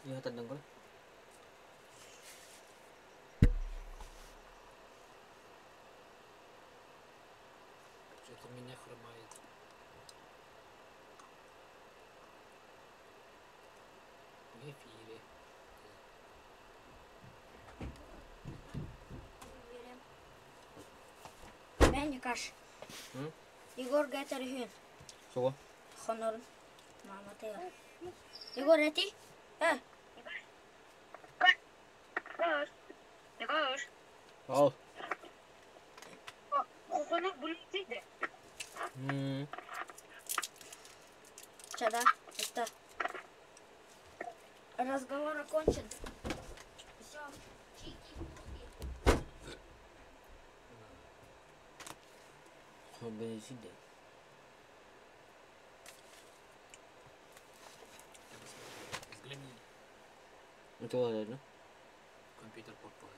Я тардан көр. Что-то у меня хромает. В эфире. Мэн Каш. Егор гәтәрһүн. Суға. Хонорун. Мама тыгар. Егор эти? Э. Егор. Егор. Ал. Хонор бүлүтейді. Чада. Это. Разговор окончен. Все. Чики-пуки. Бензин. Я посмотрю. Взгляни. Это ладно. Компьютер попал.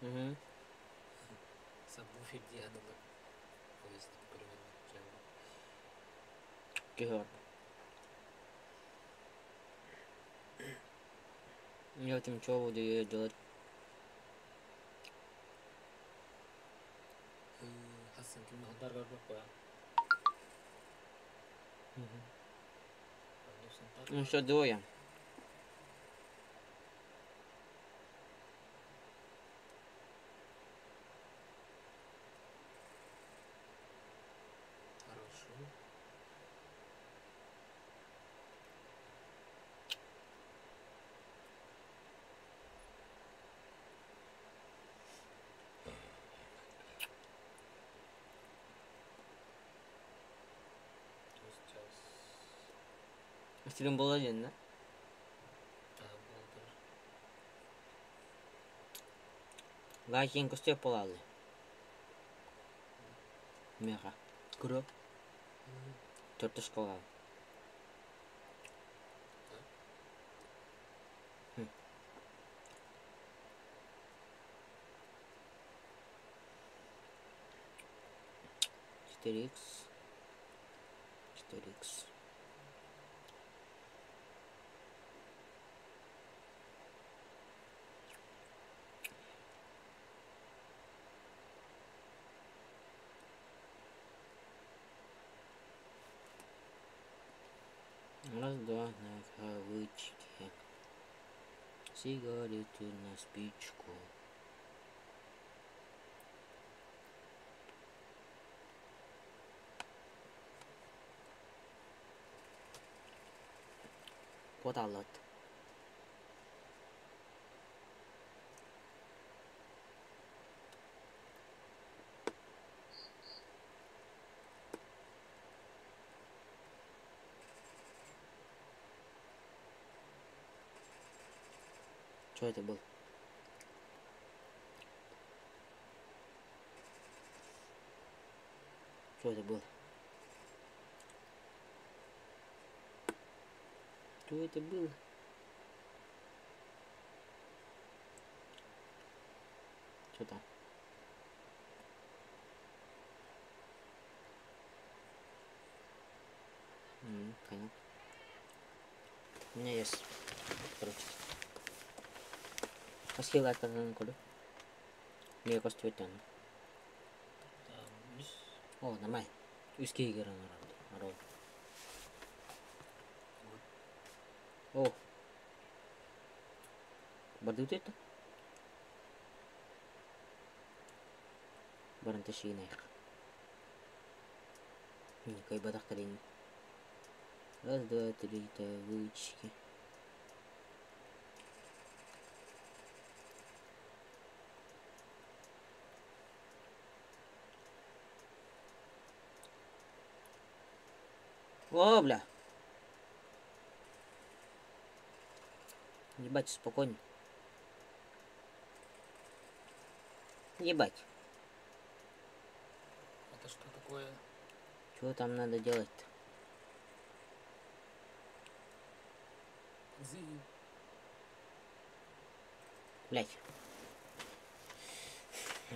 Угу. Сабвуфер дианалог. Поезд примерно. Кихар. Я там что буду делать? Хасан ким хандар бар бапа. Ну что, двое. Хорошо. То есть сейчас... Стилин буолла диэн, да? А, болдыр. Лайкин көстө полалы. Меха. Күрө. Төртүш колал. Да? 4 икс. 4 икс. Раз, два, на кавычки. Сигарету на спичку. Подалат. Что это было? Что это было? Что это было? Что там? Понятно. У меня есть. Короче. Аскила это коду. Мне костюм Там, үс. О, нормально. Үске игры народ. О. Бардут это? Баранта шигинайх. Никой бадахтарин. Раз, два, три, тавычки. О, бля. Ебать, спокойно. Ебать. Это что такое? Чего там надо делать-то? Зи. Блять.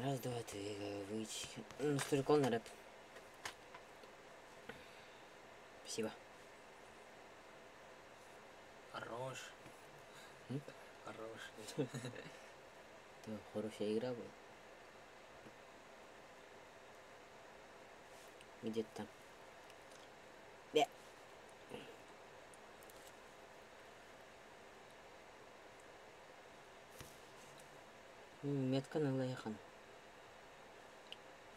Раз, два, три, вычки. Ну, стрелков на рэп. Спасибо. Хорош. Хорош. М? Хорош. Это хорошая игра была. Где-то. Бе. Метка на лайхан.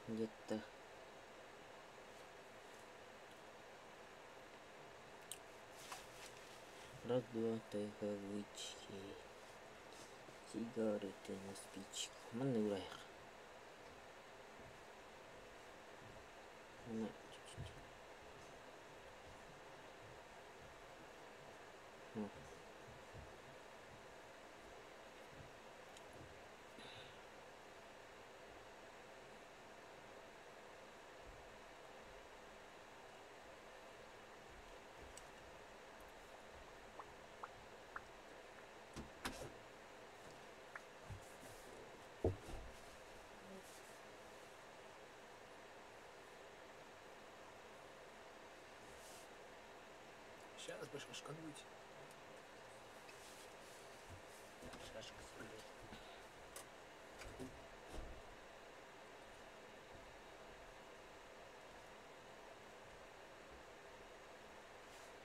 Где-то. Раз, два, три, кавычки. Сигареты на спичку. Манна ураях. На, чуть-чуть. Вот. Сейчас бы шашкануть. Шашка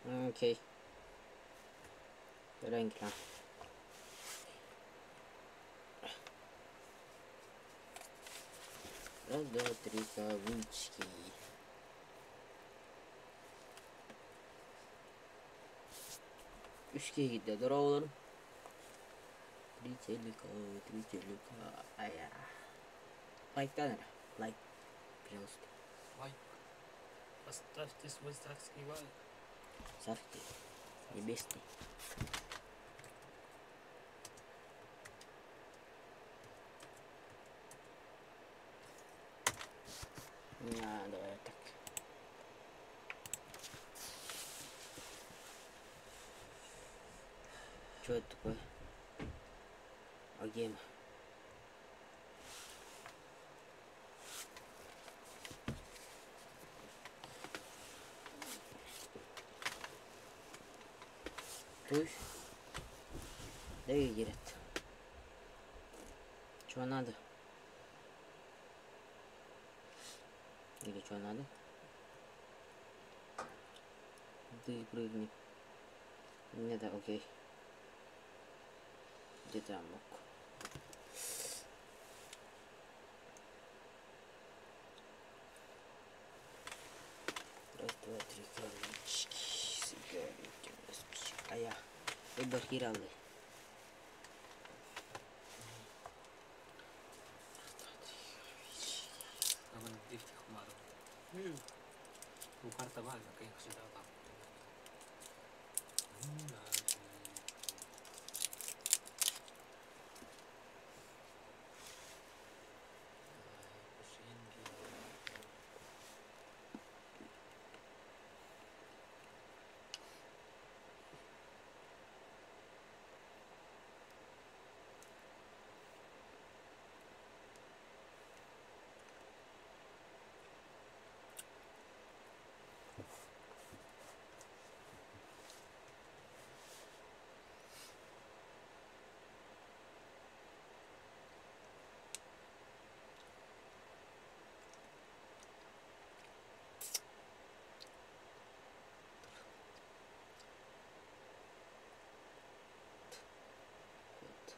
блядь. Окей. Ренкля. Раз, два, три, кавычки. Үс киһи дороолор. Три телека, три телека. Ая. Лайктан эрэ. Лайк. Пожалуйста. Лайк. Поставьте свой царский лайк. Царский. Небесный. На, давай так. Что это такое? А где мы? Туй. Дай герет. Чего надо? Или что надо? Ты прыгни. Не, да, окей. Где там мог? Раз, два, три, кавычки. Сигареты, спички. А я выбор хиралы. அவன் дрифти хмару. Бу карта бар, кайын сюда там. Вот.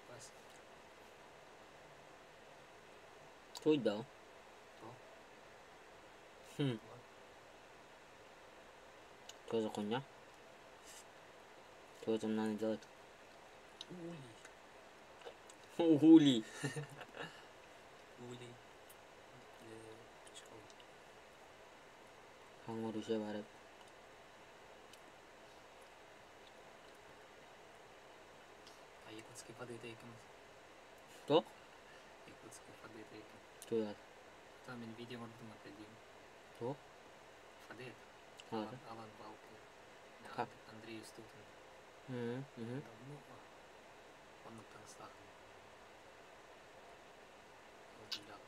Пас. Туй да. Хм. Что за хуйня? Что там надо делать? Улей. Улей. Улей. Пчел. Хангору барып. А якутской воды тейком. Что? Якутской воды тейком. Что это? Там мен видео ордум один. Что? Фадет. А, Алан, Алан Балкин. Как? Андрей Стутин. Мгм. Давно оннук таҥастаахпын. Ылдьаах.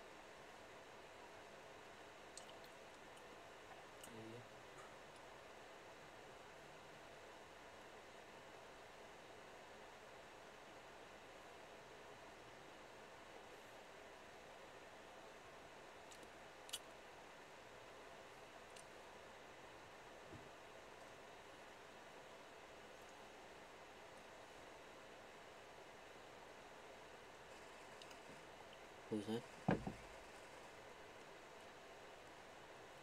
Хуй знает.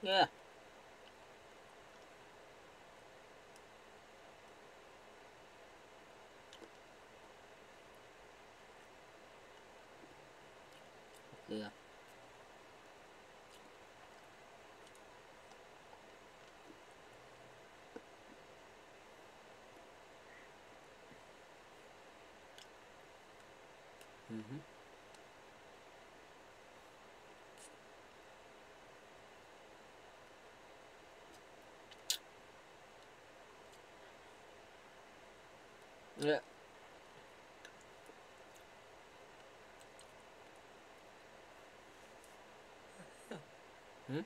Э! Yeah. Мгм. Yeah. М?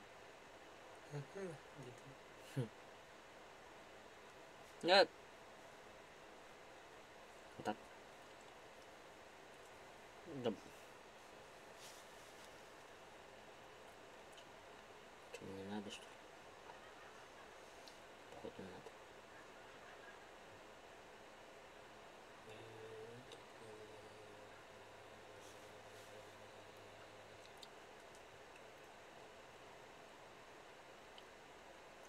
Нет. Вот так. Да. Что, мне надо, что ли? Походу надо.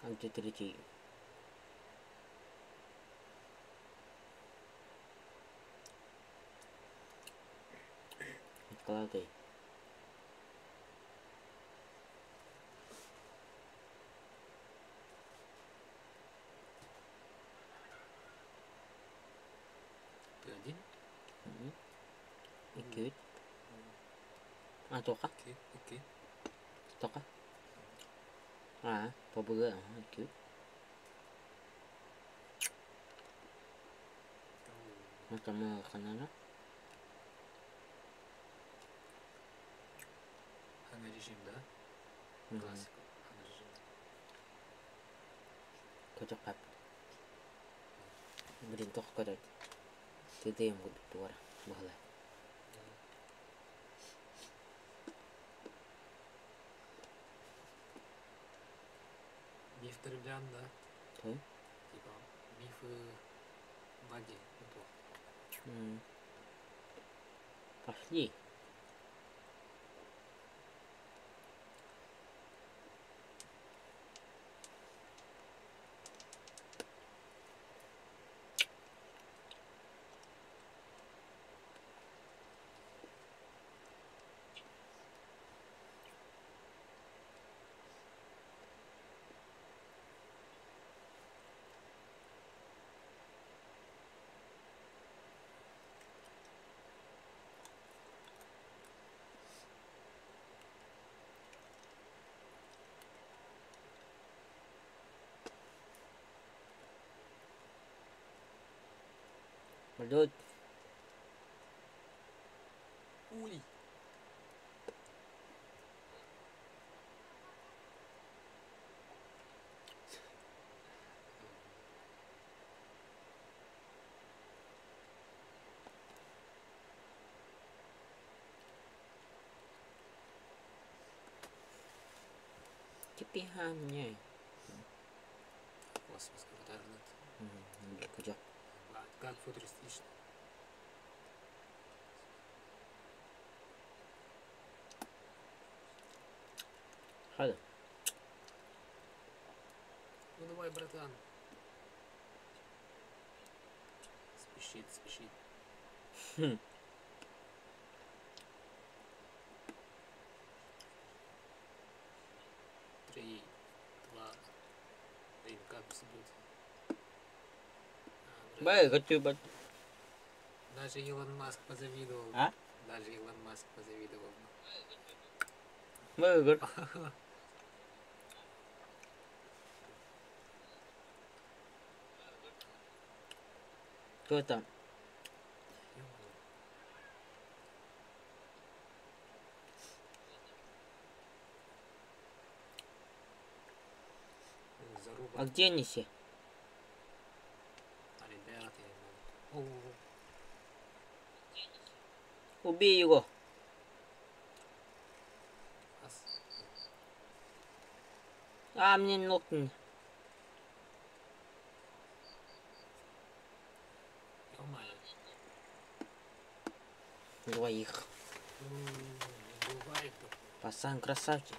А где третий? Откладывай. Ты один? Иккибит. А, тока? Икки, икки. Тока? А, побыга, ага, иккибит. Это ханана. Хана режим, да? Классика. Хана режим. Көтө кап. Блин, тоқ көтөт. Тыдыйым курдук тугара. Баһылай. Миф древлян, да? Той? Типа мифы баги. Ну, Пошли. Пойдет. Улей. Теперь Космос, какой-то Куда? Как футуристично. Хада. Ну давай, братан. Спешит, спешит. Хм. 3, 2, 1, как будет? Бай, хочу бат. Даже Илон Маск позавидовал. А? Даже Илон Маск позавидовал. Бай, говор. Кто там? Ё-моё. Заруба. А где они все? А, ребята, я не могу. Убей его. Ас. А, мне нокнули. Ё-моё. Двоих. Не бывает такого. Пацан красавчик.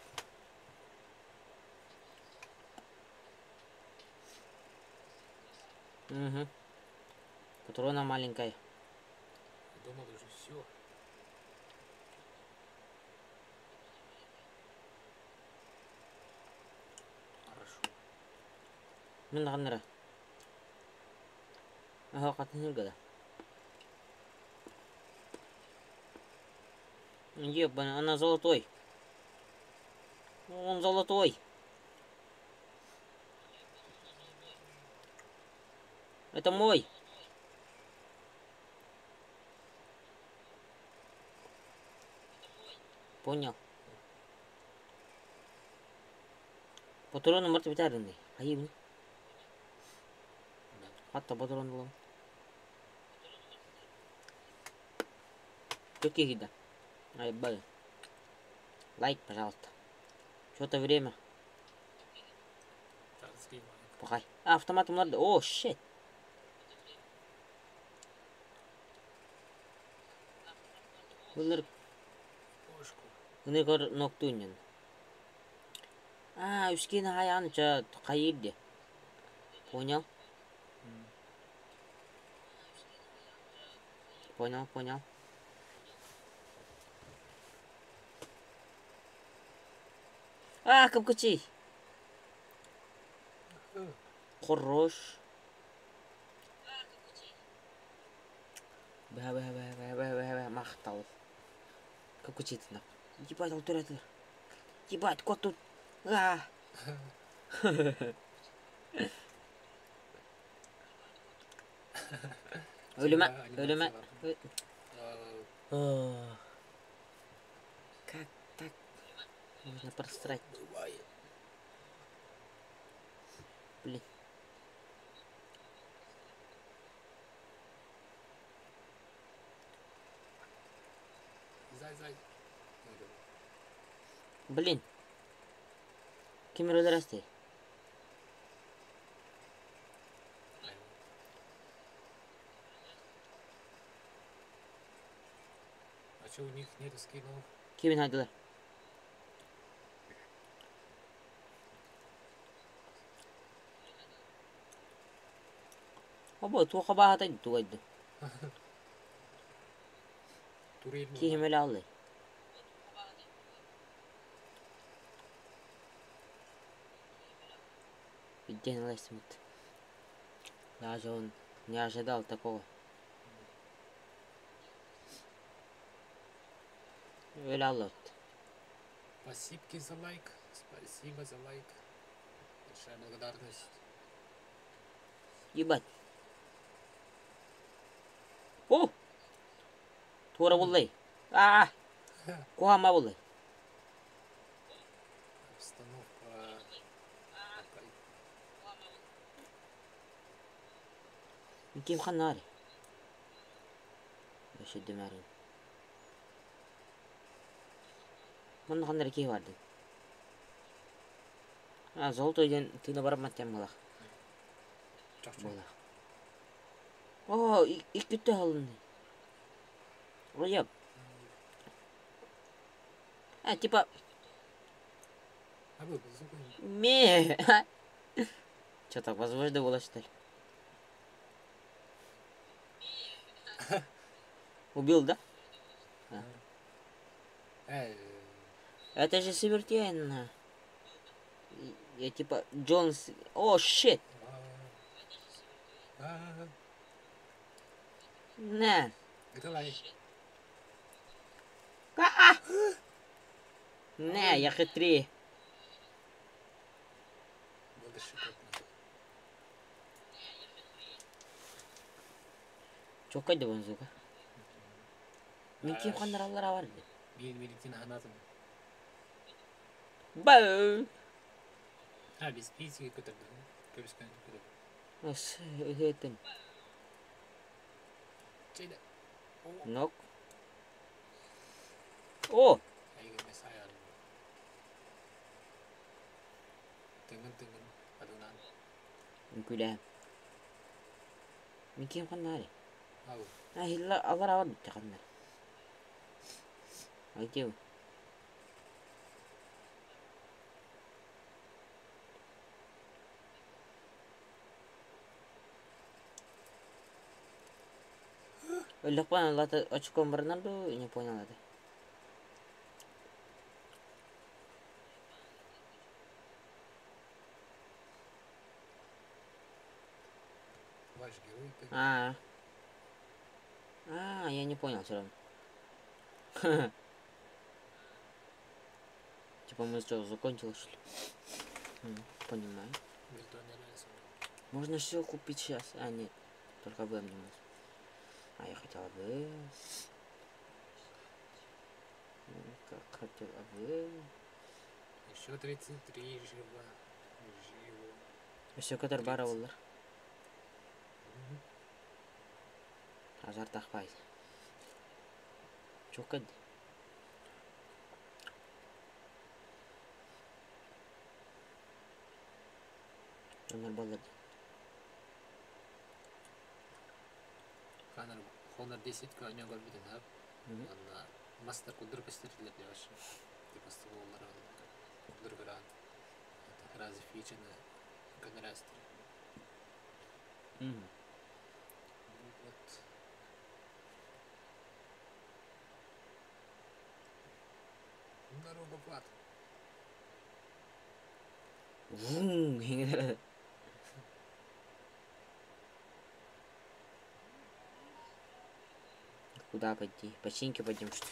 Угу. Патрона маленькая. Я думал уже все. Хорошо. Мин ханнара. Ага, хатын гада. Ебана, она золотой. Он золотой. Это мой. Понял. Патроны может быть аренды. А им. Да. Hatta патрон булам. Каких да? Ай, б. Лайк, пожалуйста. Что-то время. Так, сливаем. Пахай. А, автоматом надо. О, shit. Bunlar Кошку. Bunlar ноктунен. А, үскин хаян ча хайырды. Понял? Понял, понял. А, капкачи. Хорош. Бә, бә, бә, бә, бә, бә, бә, мақтал. Капкачи ты нахуй. Ебать, он турет. Ебать, кот тут. А. Өлеме, өлеме. Как так можно просрать? Бывает. Блин. Зай, зай. Блин. Ким өлөрөстэй? А что у них нету скинов? Кимин хайдылар? Обо туха баата тугайды. Турель. Кихим эле алды. Дэн Смит. Даже он не ожидал такого. Öyle anlattı. Спасибо за лайк. Спасибо за лайк. Большая благодарность. Ебать. О! Тура буллай. А! Куама буллай. Обстановка такая. Ким ханнари? Шедемәрин. Манна ханнары киһи барды. А, золотой ден тыына бараммат тем булах. Чахчу. Булах. О, иккүттэ алынды. Ояб. А, типа, А вы, звук ме. Че так, возможно было, что ли? Убил, да? Это же смертельно. Я типа Джонс. О, shit. На. Давай. А! На, я хитрее. Было щекотно. Чуоккай да бонзука. Мин ким ханнараллар бар дии. Биир миликтин ханатын. Бау! А, без писи көтөрдүм. Көбүскөн көтөрдүм. Ас, ыһыытын. Чейде. Нок. О! Айгы месая. Тыҥын тыҥын адынан. Үҥкүүлээн. Мин ким ханнаары? Ау. А, хилла алар авар битте ханнар. А где вы? Өллөхпөн аллата очком баранар дуу, не понял это. Ваш герой ты. А, а, я не понял все равно. Типа мы что, закончилось, что ли? Понимаю. Можно все купить сейчас. А, нет. Только БМ не можно. А я хотела бы. Как хотела бы. Еще 33 живо. Живо. Все, который бара болар. Азар тахпай. Чокад. Онор балар. Хонор, Honor 10 көөнө көрбүтүн хап. Онна мастер кудур көстөрүлөр деп Типа стволлар кудур көрөн. Разве фичаны көнөрөстөр. Вот. Дорога в ад. Вум. Куда пойти? Починки пойдем, что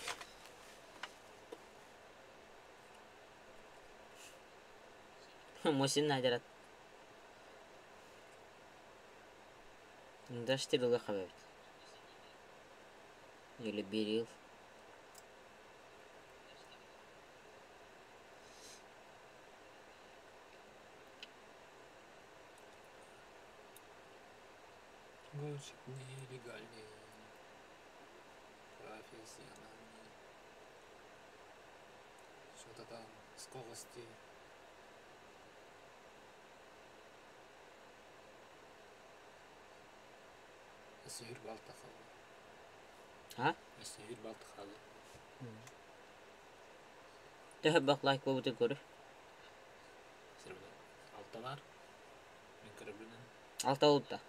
ли? Мосин надерат. Да что ты Или берил. Гонщик нелегальный. Профессиональный. Что-то там скорости. Сihir balta kaldı. А? Сihir balta kaldı. Төһө лайк болбутун көрү. Алта бар. Мен көрөбүнүн. Алта болду.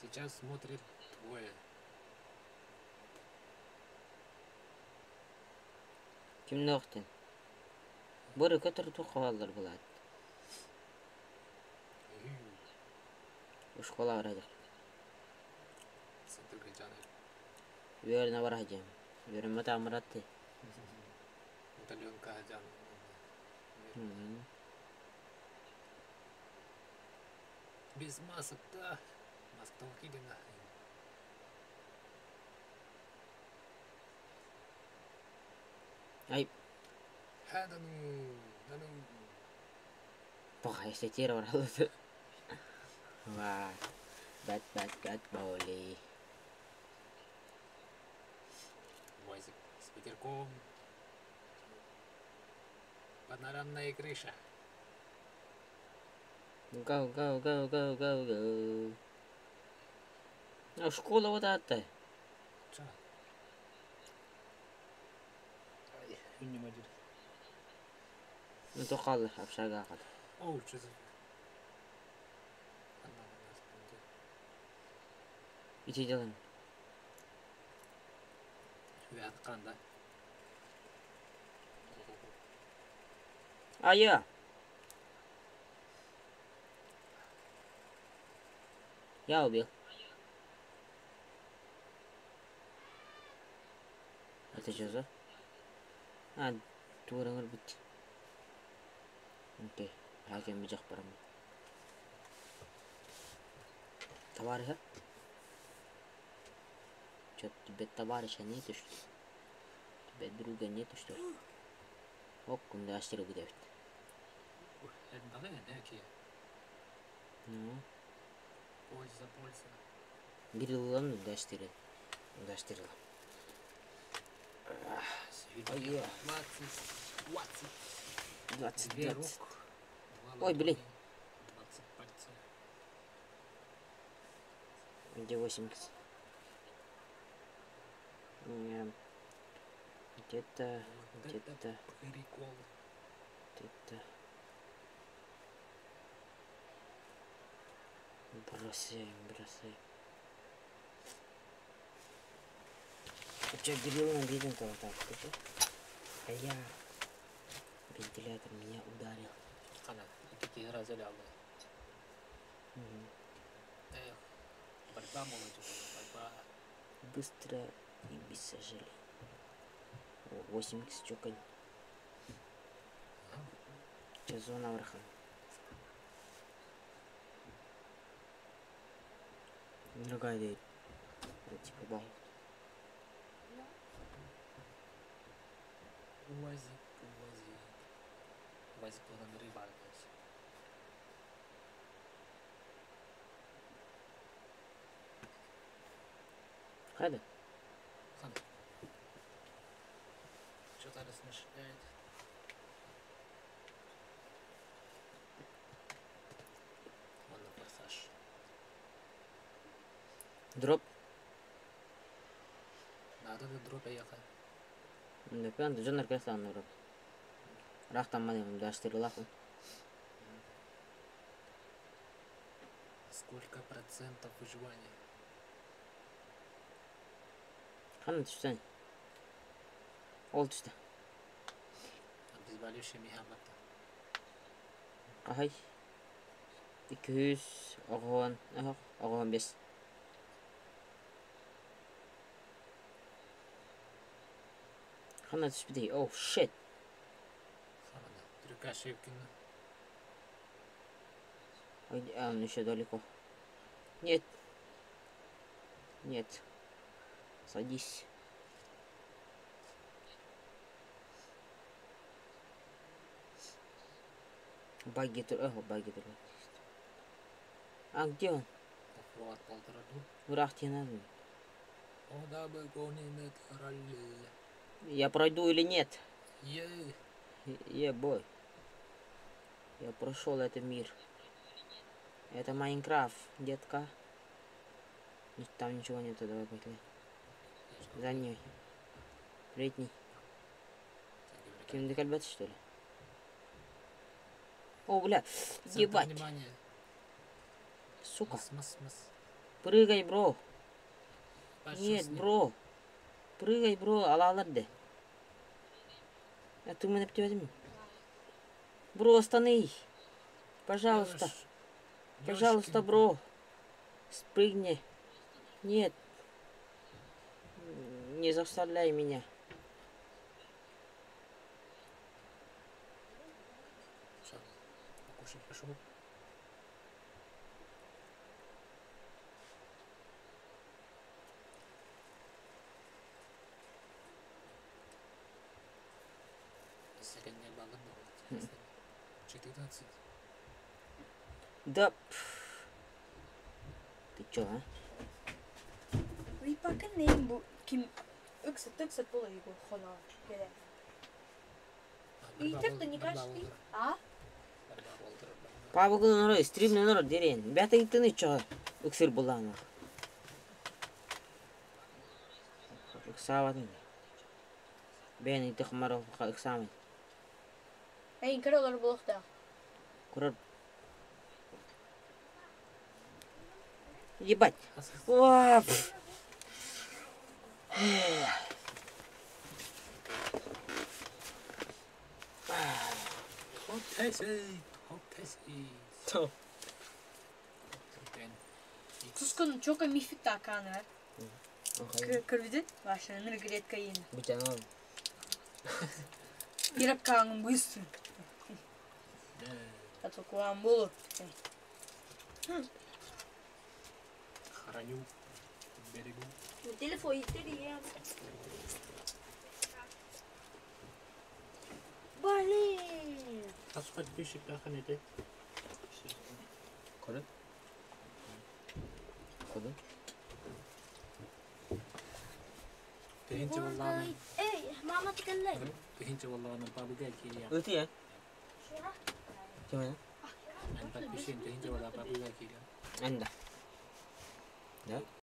Сейчас смотрит двое. Ким ноқтен? Бары көтөр тух кабалдар булат. Школа барадык. Центрге жаны. Үөрүнө баражам. Үөрүмө тамыратты. Удаленка жан. Без масок, да. Маска кидена. Ай, Ха, да ну, да ну. Пока если тир баралды. Ва. Бат бат бат боли. Вазик с ветерком. Панорамная крыша. Go, go, go, go, go, go. А школа вот это. Ча. Ай, не могу. Ну то калды, общага калды. Оу, что за... Ити делаем. Вяткан, да? А я. Я убил. Это что за? А, туырыңыр бит. Окей, хакем бижак барам. Товарища? Чё, тебе товарища нету, что ли? Тебе друга нету, что ли? Ок, кунда астыры будет. Элбэҕи энэ Ну, Польза, польза. бирилан дастыры. Дастыры. Ой, 20, 20. 20, Две 20. рук. Два Ой, блин. ладони, 20 пальцев. Где 8 Где-то, Вот это где-то, прикол. где-то. Бросаем, бросаем. А чё, дебилом видно-то вот так вот, да? А я... Вентилятор меня ударил. Ана, какие разели алды. Мгм. Эх, борьба молодежь, борьба. Быстро и без сожалений. О, 8 х чокань. Сейчас зона верха. Другая дверь. Вот, типа бал. УАЗик, УАЗик. УАЗик планын рыба. Хайда. Хан. Что-то размышляет. Вон на форсаж. Дроп. Надо на дропе ехать. Допен дьоннор кэлсэн дроп. Рахтан маны даштырылахын. Сколько процентов выживания? Ханна түстэн. Ол түстэ. Обезболивающий мехамата. Ахай. 200 оҕон, ох, оҕон бес. Ханна түспүтүй. Oh shit. Ханна. Трюкашевкин. Ой, а, он еще далеко. Нет. Нет. Садись. Баги ох, баги А где он? Оффроад полтора ду. Враг тебе надо. О, да, мы гоним это ралли. Я пройду или нет? Е, Е, бой. Я прошел этот мир. Это Майнкрафт, детка. Ну, там ничего нету, давай пошли. За ней. Летний. Кем декальбет, что ли? О, бля, Центр ебать, внимания. сука. Мас, мас, мас. Прыгай, бро. Пальцы Нет, с ним. бро. Прыгай, бро, алаларды. А ты меня возьми. Бро, останови. Пожалуйста. Ёж. Пожалуйста, Ёшкин. бро. Спрыгни. Нет. Не заставляй меня. Всё, покушать пошел. Средняя балла была, интересно. 14. Да. пф. Ты чё, а? We pakken neem bu kim ыксыт ыксыт була его хона келе. А, Ыйтык да не кажется. А? Пабыгын оро, стримнен оро дерен. Бята иттыны чё? Ыксыр булана. Ыксаватын. Бен итых маро ыксамын. Эй, каралар булакта. Курор. Ебать. О, пф. Топ 10! Топ 10! Топ. 10. Тускун чока мифик таканы. Охай. Кырвидит? Ваша ныргрет каин. Бутянов. Ирак каангын быстро. Да. А то куан болу. Храню, берегу. Телефон Блин! Хас подписчик таххан этэй? Көрө. Көрө. Тыһыынча буоллаҕына, Эй, мама тикелле. тыһыынча буоллаҕына пабыга киириэх. Ыытыйа. Ким Эн подписчик тыһыынча буоллаҕына пабыга киириэх. Анда. Да?